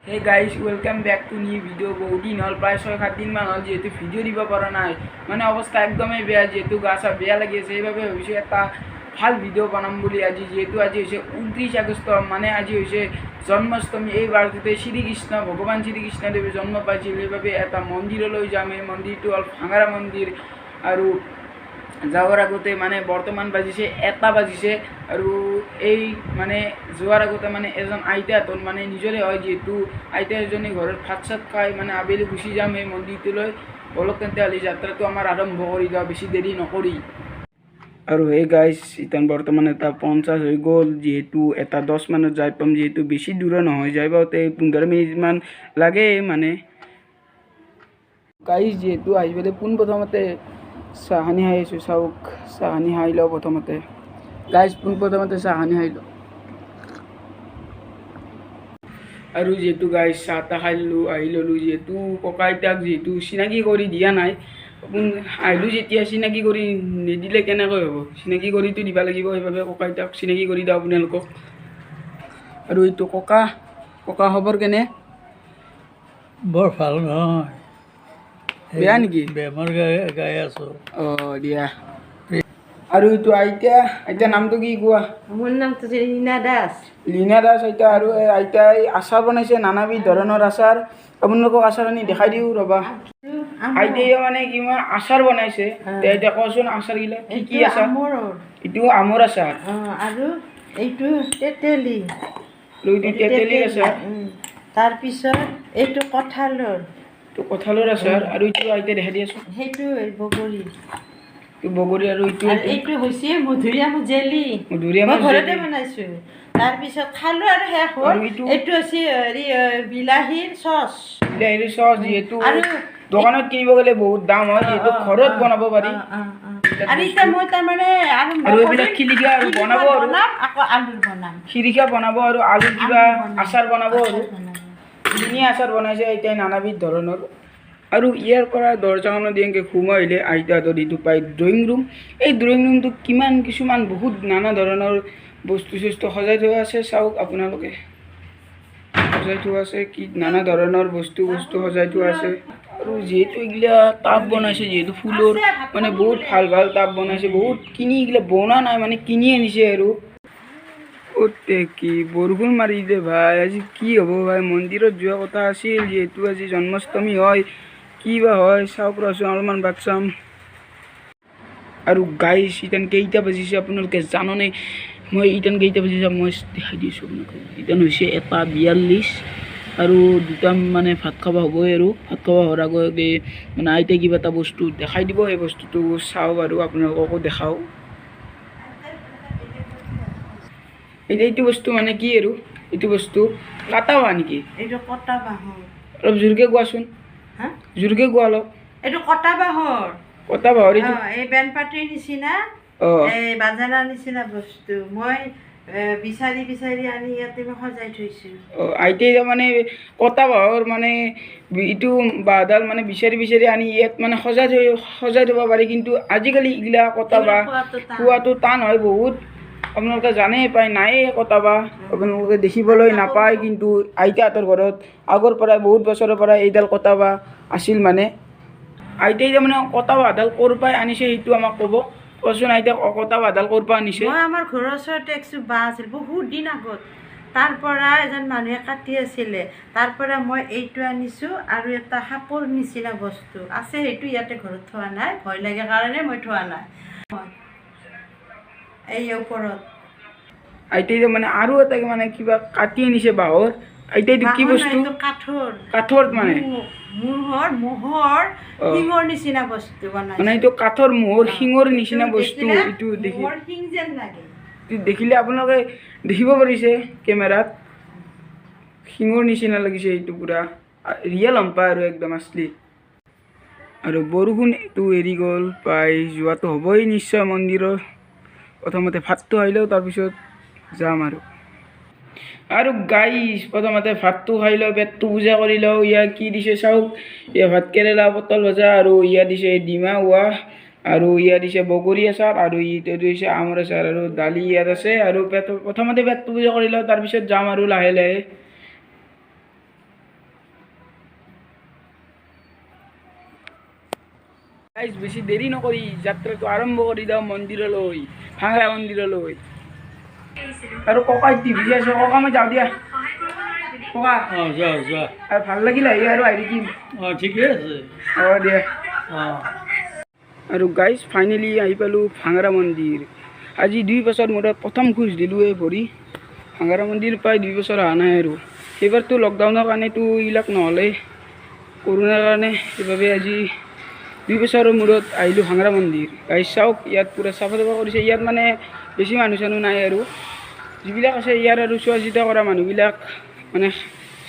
Hey guys, welcome back to new video. বহুত দিন হ'ল, প্ৰায় 6-7 দিনমান হ'ল, যিহেতু ভিডিঅ' দিব পৰা নাই। মানে অৱস্থা একদমেই বেয়া, যিহেতু গা চা বেয়া লাগি আছে। সেইবাবে ভাবিছোঁ এটা ভাল ভিডিঅ' বনাম বুলি আজি। যিহেতু আজি হৈছে 29 আগষ্ট, মানে আজি হৈছে জন্মাষ্টমী। এই বাৰটোতে শ্ৰীকৃষ্ণ ভগৱান শ্ৰীকৃষ্ণদেৱে জন্ম পাইছিল। সেইবাবে এটা মন্দিৰলৈ যাম। এই মন্দিৰটো হ'ল ভাঙাৰা মন্দিৰ। আৰু যাৱাৰ আগতে, মানে বৰ্তমান বাজিছে 1টা বাজিছে, আৰু এই মানে যোৱাৰ আগতে মানে এজন আইতাহঁতৰ, মানে নিজৰে হয় যিহেতু, আইতা এজনী ঘৰত ভাত চাত খাই মানে আবেলি গুচি যাম এই মন্দিৰটোলৈ। ব'লক তেন্তে হ'লে, যাত্ৰাটো আমাৰ আৰম্ভ কৰি দিওঁ বেছি দেৰি নকৰি। আৰু সেই গাইজ, এতিয়া বৰ্তমান 1:50 হৈ গ'ল। যিহেতু 1:10 মানত যাই পাম, যিহেতু বেছি দূৰৰ নহয়, যাই পাওঁতে 15 মিনিটমান লাগে। মানে গাইজ, যিহেতু আহি পেলাই পোনপ্ৰথমতে চাহনি খাই আছোঁ। চাওক, চাহনি খাই লওঁ প্ৰথমতে। গাইজ, পোনপ্ৰথমতে চাহনি খাই লওঁ। আৰু যিহেতু গাইজ, চাহ তাহ খাই ল'লোঁ, আহি ল'লোঁ। যিহেতু ককা আইতাক যিহেতু চিনাকি কৰি দিয়া নাই, পোন আহিলোঁ যেতিয়া চিনাকি কৰি নিদিলে কেনেকৈ হ'ব? চিনাকি কৰিতো দিব লাগিব। সেইবাবে ককা আইতাক চিনাকি কৰি দিওঁ আপোনালোকক। আৰু এইটো ককা। ককা, খবৰ কেনে? বৰ ভাল নহয়। বেয়া নেকি? বেমাৰ গাই গাই আছোঁ। অঁ, দিয়া। আৰু এইটো আইতা। আইতা, নামটো কি কোৱা? মোৰ নামটো ৰীণা দাস। লীনা দাস আইতা। আৰু এই আইতাই আচাৰ বনাইছে, নানাবিধ ধৰণৰ আচাৰ। আপোনালোকক আচাৰ আনি দেখাই দিওঁ ৰ'বা। আইতাই মানে কিমান আচাৰ বনাইছে। তে আইতা, কচোন আচাৰগিলা কি কি? এইটো আচাৰ? আমৰ। এইটো আমৰ আচাৰ। অঁ, আৰু এইটো তেতেলী। আৰু এইটো তেতেলীৰ আচাৰ। তাৰপিছত এইটো কঁঠালৰ। এইটো কঁঠালৰ আচাৰ। আৰু এইটো আইতা দেখাই দিয়াচোন। সেইটো বগৰী। এইটো বগৰী। আৰু এইটো? আৰু এইটো হৈছে মধুৰিআমৰ জেলি। মধুৰিআমৰ মই ঘৰতে জেলি। বনাইছোঁ, তাৰপিছত খালোঁ আৰু শেষ হ'ল। আৰু এইটো? এইটো হৈছে হেৰি বিলাহীৰ চচ। বিলাহীৰ চচ। যিহেতু আৰু দোকানত কিনিব গ'লে বহুত দাম হয়, যিহেতু ঘৰত বনাব পাৰি। অঁ। আৰু এতিয়া মই তাৰমানে আৰু আৰু এইবিলাক খিলিখা আৰু বনাব আৰু। বনাম, আকৌ আলুৰ বনাম। খিৰিখা বনাব আৰু আলু কিবা আলু বনাম। আচাৰ বনাব আৰু। আচাৰ বনাব। ধুনীয়া আচাৰ বনাইছে এতিয়া নানাবিধ ধৰণৰ। আৰু ইয়াৰ পৰা দৰ্জাখনত দি এনেকৈ সোমাই আহিলে আইতাহঁতৰ এইটো পায় ড্ৰয়িং ৰুম। এই ড্ৰয়িং ৰুমটো কিমান কিছুমান বহুত নানা ধৰণৰ বস্তু চস্তু সজাই থোৱা আছে। চাওক আপোনালোকে, সজাই থোৱা আছে, কি নানা ধৰণৰ বস্তু বস্তু সজাই থোৱা আছে। আৰু যিহেতু এইগিলা টাব বনাইছে, যিহেতু ফুলৰ, মানে বহুত ভাল ভাল টাব বনাইছে। বহুত কিনি, এইগিলা বনোৱা নাই, মানে কিনি আনিছে। আৰু অ'তে কি বৰষুণ মাৰি দে ভাই, আজি কি হ'ব ভাই? মন্দিৰত যোৱা কথা আছিল, যিহেতু আজি জন্মাষ্টমী হয়। কি বা হয় চাওক, ৰচোন অলপমান বাট চাম। আৰু গাইছ, ইতান কেইটা বাজিছে আপোনালোকে জাননে? মই ইতান কেইটা বাজিছে মই দেখাই দিছোঁ আপোনালোকক। ইতান হৈছে 1:42। আৰু দুটা মানে ভাত খাব হ'বই। আৰু ভাত খাব হোৱাৰ আগে মানে আইতাই কিবা এটা বস্তু দেখাই দিব। সেই বস্তুটো চাওঁ আৰু আপোনালোককো দেখাওঁ। এতিয়া এইটো বস্তু মানে কি? আৰু এইটো বস্তু কাটা হোৱা নেকি? এইটো কটা বাঁহৰ। অলপ জোৰকে কোৱাচোন। হা? জোৰকে কোৱা অলপ। এইটো কটা বাঁহৰ। কটা বাঁহৰ এইটো। অঁ, এই বেণ্ড পাৰ্টিৰ নিচিনা। এই বাজানাৰ নিচিনা বস্তু মই বিচাৰি বিচাৰি আনি ইয়াতে মই সজাই থৈছোঁ। অঁ, আইতাই মানে কটা বাঁহৰ মানে এইটো বাঁহডাল মানে বিচাৰি বিচাৰি আনি ইয়াত মানে সজাই থ'ব পাৰি। কিন্তু আজিকালি এইগিলা কটা বাঁহ পোৱাটো টান। পোৱাটো টান হয় বহুত। আপোনালোকে জানেই পায়, নায়েই কটা বাঁহ, আপোনালোকে দেখিবলৈ নাপায়। কিন্তু আইতাহঁতৰ ঘৰত আগৰ পৰাই, বহুত বছৰৰ পৰা এইডাল কটা বাঁহ আছিল। মানে আইতাই তাৰমানে কটা বাঁহডাল ক'ৰ পৰাই আনিছে সেইটো আমাক ক'ব। কচোন আইতা, কটা বাঁহডাল ক'ৰ পৰা আনিছে? মই আমাৰ ঘৰৰ ওচৰতে একচোপ বাঁহ আছিল বহুত দিন আগত, তাৰ পৰা এজন মানুহে কাটি আছিলে, তাৰ পৰা মই এইটো আনিছোঁ। আৰু এটা সাপৰ নিচিনা বস্তু আছে, সেইটো ইয়াতে ঘৰত থোৱা নাই, ভয় লাগে কাৰণে মই থোৱা নাই এই ওপৰত। আইতাই মানে আৰু এটা মানে কিবা কাটি আনিছে বাঁহৰ। আইতাই, এইটো কি বাঁহৰ বস্তু? নাই, এইটো কাঠৰ। কাঠৰ মানে? ম'হৰ শিঙৰ নিচিনা বস্তু বনাইছে। মানে এইটো কাঠৰ ম'হৰ শিঙৰ নিচিনা এইটো বস্তু। দেখিলে এইটো দেখি ম'হৰ শিং যেন লাগে। এইটো দেখিলে আপোনালোকে দেখিব পাৰিছে কেমেৰাত, শিঙৰ নিচিনা লাগিছে। এইটো পুৰা ৰিয়েল হম্পা আৰু একদম আছলি। আৰু বৰষুণ এইটো এৰি গ'ল পাই, যোৱাটো হ'বই নিশ্চয় মন্দিৰৰ। প্ৰথমতে ভাতটো খাই লওঁ, তাৰপিছত যাম। আৰু গাইছ, প্ৰথমতে ভাতটো খাই লওঁ, পেটটো পূজা কৰি লওঁ। ইয়াৰ কি দিছে চাওক। ইয়াৰ ভাত কেৰেলা পটল ভজা, আৰু ইয়াত দিছে ডিমা হোৱা, আৰু ইয়াত দিছে বগৰী আচাৰ, আৰু এইটো দিছে আমৰ আচাৰ, আৰু দালি ইয়াত আছে। আৰু পেট প্ৰথমতে পেটটো পূজা কৰি লওঁ, তাৰপিছত যাম আৰু লাহে লাহে। গাইজ, বেছি দেৰি নকৰি যাত্ৰাটো আৰম্ভ কৰি দিওঁ মন্দিৰলৈ, ভাঙৰা মন্দিৰলৈ। আৰু ককাই টিভি আছে, ককা মই যাওঁ দিয়া ককা। অঁ, যোৱা যোৱা। আৰু ভাল লাগিল আহি আৰু আহি থাকিম। অঁ, ঠিকে আছে। অঁ, দিয়া। অঁ। আৰু গাইজ, ফাইনেলি আহি পালোঁ ভাঙৰা মন্দিৰ। আজি 2 বছৰ মূৰত প্ৰথম খোজ দিলোঁ এই ভৰি। ভাঙৰা মন্দিৰ প্ৰায় 2 বছৰ অহা নাই। আৰু সেইবাৰতো লকডাউনৰ কাৰণেতো এইবিলাক নহ'লেই, কৰোণাৰ কাৰণে। সেইবাবে আজি 2 বছৰৰ মূৰত আহিলোঁ ভাঙৰা মন্দিৰ। গাইজ, চাওক, ইয়াত পূৰা চাফা তাফা কৰিছে। ইয়াত মানে বেছি মানুহ চানুহ নাই আৰু যিবিলাক আছে ইয়াৰ আৰু চোৱা চিতা কৰা মানুহবিলাক মানে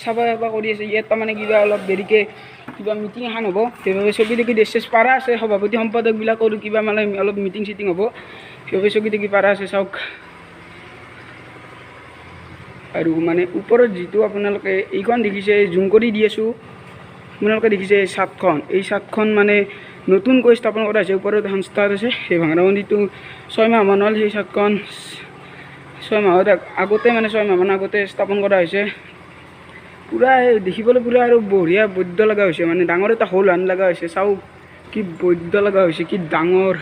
চাফা চাফা কৰি আছে। ইয়াত তাৰমানে কিবা অলপ দেৰিকৈ কিবা মিটিং এখন হ'ব। সেইবাবে চকী টকী ডেস্ক চেস্ক পাৰা আছে। সভাপতি সম্পাদকবিলাকৰো কিবা মানে অলপ মিটিং চিটিং হ'ব, সেইবাবে চকী টকী পাৰা আছে, চাওক। আৰু মানে ওপৰত যিটো আপোনালোকে এইখন দেখিছে, জুম কৰি দি আছোঁ, আপোনালোকে দেখিছে এই চাটখন। এই চাটখন মানে নতুনকৈ স্থাপন কৰা হৈছে। ওপৰত এখন ষ্টাৰ আছে। সেই ভাঙৰা মন্দিৰটো 6 মাহমান হ'ল। সেই চাটখন 6 মাহৰ আগতে, মানে 6 মাহমান আগতে স্থাপন কৰা হৈছে। পূৰা এই দেখিবলৈ পূৰা আৰু বঢ়িয়া বৈদ্য লগা হৈছে, মানে ডাঙৰ এটা হল হেন লগা হৈছে। চাওক, কি বৈদ্য লগা হৈছে, কি ডাঙৰ,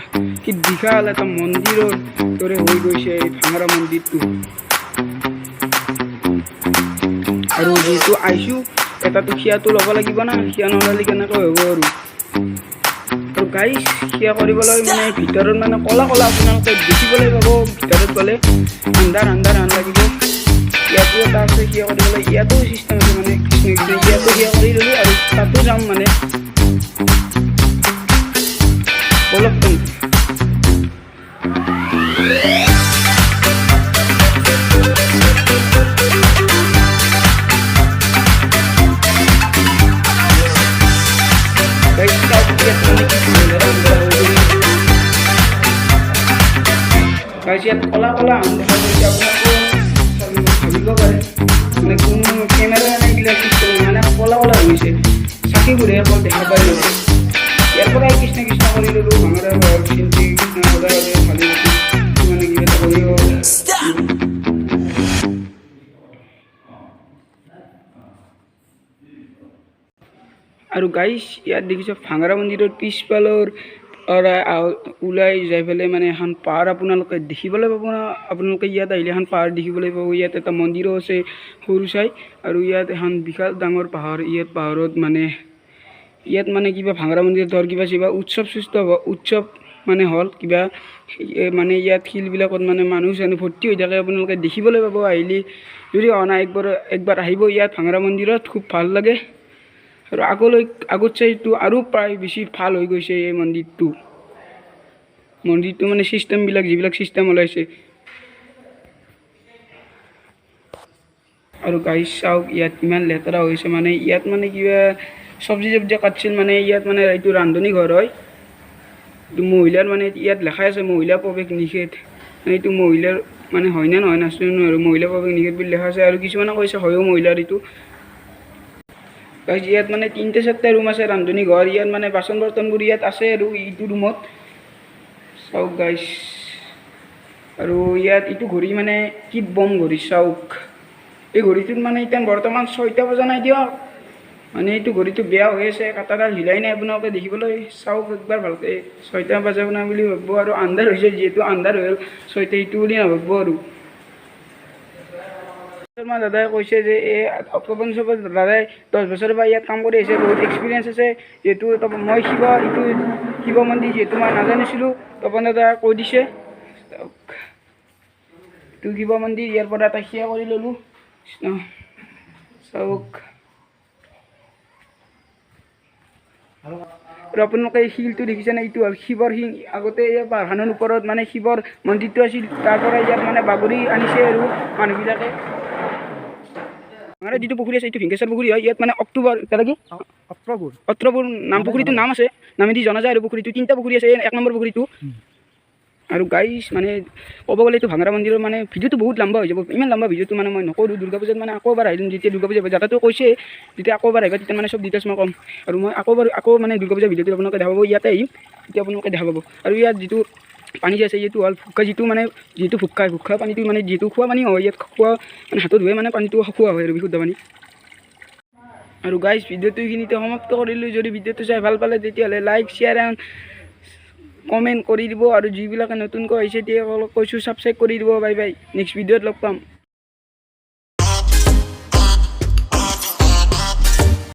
কি বিশাল এটা মন্দিৰৰ দৰে হৈ গৈছে এই ভাঙৰা মন্দিৰটো। আৰু যিহেতু আহিছোঁ, এটাতো সেৱাটো ল'ব লাগিব না। সেৱা নল'লে কেনেকৈ হ'ব? আৰু আৰু গাইজ, সেৱা কৰিবলৈ মানে ভিতৰত মানে ক'লা ক'লা আপোনালোকে দেখিবলৈ পাব। ভিতৰত গ'লে আন্ধাৰ আন্ধাৰ হেন লাগিব। ইয়াতো এটা আছে সেৱা কৰিবলৈ, ইয়াতো চিষ্টেম আছে। মানে কৃষ্ণ কৃষ্ণ, ইয়াতো সেৱা কৰি ল'লোঁ আৰু তাতো যাম মানে। ব'লক তেন্তে। গাইজ, চাওক, ইয়াত মানে কি আন্ধাৰ আন্ধাৰ হৈ গৈছে। গাইজ, ইয়াত ক'লা ক'লা হেন দেখা গৈছে। আপোনালোকেও ভাবিব পাৰে মানে কোনো কেমেৰা মানে এইবিলাক চিষ্টেম মানে ক'লা ক'লা হৈ গৈছে, চাকিবোৰহে অকল দেখা পাই মানে। ইয়াৰ পৰাই কৃষ্ণ কৃষ্ণ কৰি ল'লোঁ। ভাঙৰা চিন্তি কৃষ্ণ, সদায় সদায় ভালি মানে কিবা এটা কৰিব। আৰু গাইজ, ইয়াত দেখিছে ভাঙৰা মন্দিৰৰ পিছফালৰ পৰা ওলাই যাই পেলাই মানে এখন পাহাৰ আপোনালোকে দেখিবলৈ পাব ন। আপোনালোকে ইয়াত আহিলে এখন পাহাৰ দেখিবলৈ পাব। ইয়াত এটা মন্দিৰো আছে সৰু চাই। আৰু ইয়াত এখন বিশাল ডাঙৰ পাহাৰ। ইয়াত পাহাৰত মানে ইয়াত মানে কিবা ভাঙৰা মন্দিৰত ধৰ কিবা কিবা উৎসৱ সৃষ্ট হ'ব, উৎসৱ মানে হ'ল কিবা মানে ইয়াত শিলবিলাকত মানে মানুহ চানুহ ভৰ্তি হৈ থাকে। আপোনালোকে দেখিবলৈ পাব আহিলে। যদি অহা নাই, একবাৰ একবাৰ আহিব ইয়াত ভাঙৰা মন্দিৰত, খুব ভাল লাগে। আৰু আগলৈ আগত চাইটো আৰু প্ৰায় বেছি ভাল হৈ গৈছে এই মন্দিৰটো। মন্দিৰটো মানে চিষ্টেমবিলাক, যিবিলাক চিষ্টেম ওলাইছে। আৰু গাইজ, চাওক, ইয়াত ইমান লেতেৰা হৈছে। মানে ইয়াত মানে কিবা চব্জি চব্জি কাটছিল। মানে ইয়াত মানে এইটো ৰান্ধনি ঘৰ হয়। এইটো মহিলাৰ, মানে ইয়াত লেখাই আছে মহিলা প্ৰৱেশ নিষেধ। মানে এইটো মহিলাৰ মানে হয়নে নহয় নাজানো আৰু। মহিলা প্ৰৱেশ নিষেধ বুলি লেখা আছে আৰু কিছুমানে কৈছে হয়ো মহিলাৰ এইটো। গাইজ, ইয়াত মানে তিনিটা চাৰিটা ৰুম আছে, ৰান্ধনি ঘৰ। ইয়াত মানে বাচন বৰ্তনবোৰ ইয়াত আছে আৰু এইটো ৰুমত, চাওক গাইজ। আৰু ইয়াত এইটো ঘড়ী মানে কি বম ঘড়ী, চাওক। এই ঘড়ীটোত মানে এতিয়া বৰ্তমান 6টা বজা নাই দিয়ক। মানে এইটো ঘড়ীটো বেয়া হৈ আছে, কাঁটাডাল হিলাই নাই। আপোনালোকে দেখিবলৈ চাওক একবাৰ ভালকৈ, 6টা বাজাব নাই বুলি ভাবিব। আৰু আন্ধাৰ হৈছে যিহেতু, আন্ধাৰ হৈ গ'ল, 6টা এইটো বুলি নাভাবিব। আৰু শৰ্মা দাদাই কৈছে যে এই তপন শৰ্মা দাদাই 10 বছৰৰ পৰা ইয়াত কাম কৰি আহিছে, বহুত এক্সপিৰিয়েঞ্চ আছে। যিহেতু মই শিৱ এইটো শিৱ মন্দিৰ যিহেতু মই নাজানিছিলোঁ, তপন দাদাই কৈ দিছে। এইটো শিৱ মন্দিৰ। ইয়াৰ পৰা এটা সেৱা কৰি ল'লোঁ। কৃষ্ণ, চাওক। আৰু আপোনালোকে এই শিলটো দেখিছেনে? এইটো হ'ল শিৱৰ শিল। আগতে এই পাহাৰখনৰ ওপৰত মানে শিৱৰ মন্দিৰটো আছিল। তাৰ পৰা ইয়াত মানে বাগৰি আনিছে আৰু মানুহবিলাকে। মানে যিটো পুখুৰী আছে, এইটো ভিংকেশ্বৰ পুখুৰী হয়। ইয়াত মানে অক্টোবৰ দাদা কি অত্ৰপুৰ নাম, পুখুৰীটোৰ নাম আছে, নামেদি জনা যায়। আৰু পুখুৰীটো তিনিটা পুখুৰী আছে, এই 1 নম্বৰ পুখুৰীটো। আৰু গাইজ, মানে ক'ব গ'লে এইটো ভাঙৰা মন্দিৰৰ মানে ভিডিঅ'টো বহুত লম্বা হৈ যাব। ইমান লম্বা ভিডিঅ'টো মানে মই নকৰোঁ। দুৰ্গা পূজাত মানে আকৌ এবাৰ আহিম। যেতিয়া দুৰ্গা পূজা হ'ব, দাদাটো কৈছে, যেতিয়া আকৌ এবাৰ আহিব তেতিয়া মানে চব ডিটেইলছ মই ক'ম। আৰু মই আকৌ এবাৰ আকৌ মানে দুৰ্গা পূজাৰ ভিডিঅ'টো আপোনালোকে দেখা পাব। ইয়াতে আহিম, তেতিয়া আপোনালোকে দেখা পাব। আৰু ইয়াত যিটো পানী যে আছে, এইটো হ'ল ভুক্কা, যিটো মানে যিটো ভুক্কা ভুক্কা পানীটো মানে যিটো খোৱা পানী হয়। ইয়াত খোৱা মানে হাতত ধুৱে, মানে পানীটো খোৱা হয় আৰু বিশুদ্ধ পানী। আৰু গাইজ, ভিডিঅ'টো এইখিনিতে সমাপ্ত কৰিলোঁ। যদি ভিডিঅ'টো চাই ভাল পালে, তেতিয়াহ'লে লাইক, শ্বেয়াৰ এণ্ড কমেণ্ট কৰি দিব। আৰু যিবিলাকে নতুনকৈ আহিছে তেওঁলোকক কৈছোঁ ছাবস্ক্ৰাইব কৰি দিব। বাই বাই, নেক্সট ভিডিঅ'ত লগ পাম।